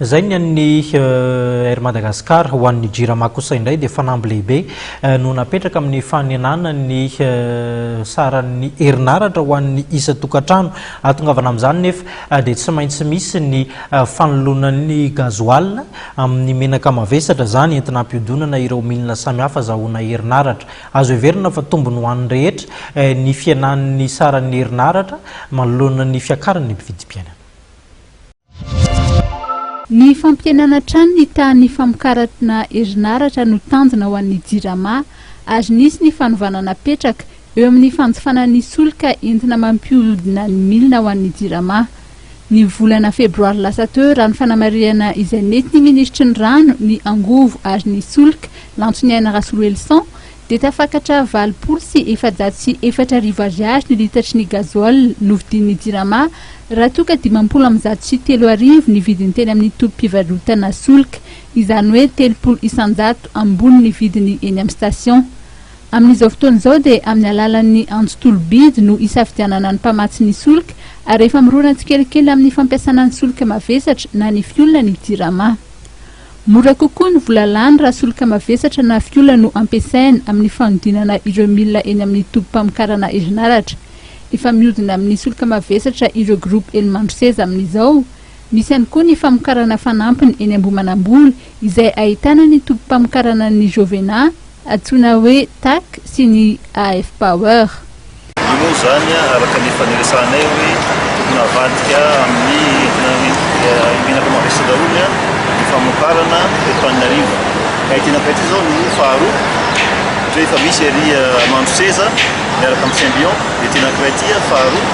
Izay ny an'ny Air Madagascar. Ho an'ny Jirama kosa indray dia fanamby lehibe no napetraka amin'ny fanenana ny saran'ny herinaratra ho an'ny isan-tokantrano. Ahatongavana amin'izany nefa dia tsy maintsy misy ny fanoloana ny gasoil amin'ny menaka mavesatra izany entina hampiodonana ireo milina samihafa azahoana herinaratra. Azo heverina fa tombony ho an'ny rehetra ny fihenan'ny saran'ny herinaratra manoloana ny fiakaran'ny vidim-piainana. Ny fampihenana hatrany ny tahan'ny famokarana herinaratra no tanjona ho an'ny Jirama ary nisy ny fanovana napetraka eo amin'ny fanjifana ny solika entina mampihodina ny milina ho an'ny Jirama. Ny volana febroary lasa teo raha ny fanamarihana izay nentin'ny minisitry ny rano, ny angovo ary ny solika, Lantsoniaina Rasoloelison, dia tafakatra 44 80 ariary ny litatry ny gasoil novidian'ny Jirama raha toa ka 30 50 ny vidiny teny amin'ny tobim-pivarotana solika, izany hoe 30% ambonin'ny vidiny eny amin'ny station. Amin'izao fotoana izao dia amin'ny alalan'ny antso tolo-bidy no isafidianana ny mpamatsy ny solika ary efa mirona tsikelikely amin'ny fampiasana ny solika mavesatra na ny fioul ny Jirama. Mora kokoa ny vola lany raha solika mavesatra na fioul no ampiasaina amin'ny fanodinana ireo milina eny amin'ny tobim-pamokarana herinaratra. Efa mihodina amin'ny solika mavesatra ireo groupe eny Mandroseza amin'izao. Misy ihany koa ny famokarana fanampiny eny Ambohimanambola izay ahitana ny tobim-pamokarana ny Jovena, antsoina hoe TAC sy ny AF Power. Io moa izany araka ny efa niresahanay hoe tokony havadika amin'ny entina menaka mavesatra daholo ny famokarana eto Antananarivo. Ka ity anankiray ity izao no faharoa satria efa misy ery Mandroseza miaraka amin'ny Symbion dia ity anankiray ity faharoa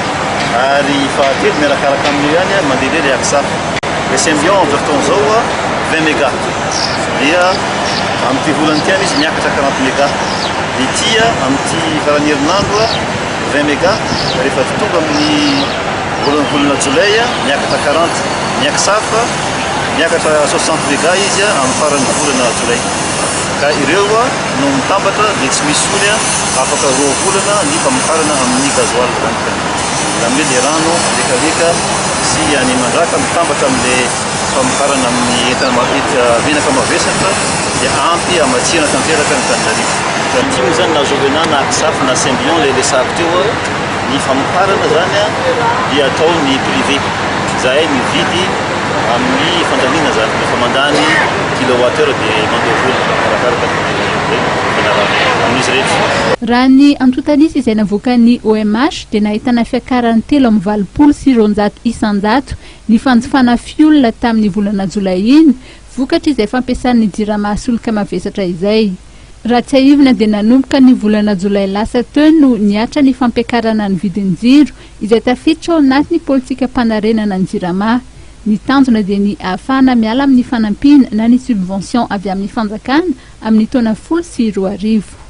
ary fahatelo miarakaraka amin'io ihany mandeha indray ilay Aksaf. Ilay Symbion amin'izao fotoana izao 20 méga dia amin'ity volana ity ihany izy miakatra 40 méga. Ity amin'ity faran'ny herinandro 20 méga rehefa tonga amin'ny voalohany volana jolay miakatra 40. Ny Aksaf miakatra 60 méga izy amin'ny faran'ny volana jolay. Ka ireo no mitambatra dia tsy misy intsony afaka roa volana ny famokarana amin'ny gasoil izany ka. Izany hoe ilay rano alekaleka sy any Mandraka mitambatra amin'ilay famokarana amin'ny entana menaka mavesatra dia ampy hamatsiana tanteraka ny Antananarivo. Ity moa izany na Jovena na Aksaf na Symbion ilay resahako teo, ny famokarana izany dia ataon'ny privé. Izahay mividy amin'ny fandaniana izany, rehefa mandany kilowatt heure dia mandoa vola arakaraka ny fanarahana amin'izy rehetra. Raha ny antontan'isa izay navoakan'ny OMH dia nahitana fiakarany 283% ny fanjifana fioul tamin'ny volana jolay iny, vokatry izay fampiasan'ny Jirama solika mavesatra izay. Raha tsiahivina dia nanomboka ny volana jolay lasa teo no nihatra ny fampiakarana ny vidin-jiro izay tafiditra ao anatin'ny politikam-panarenana ny Jirama. Ny tanjona dia ny ahafahana miala amin'ny fanampiana na ny subvention avy amin'ny fanjakana amin'ny taona 2010.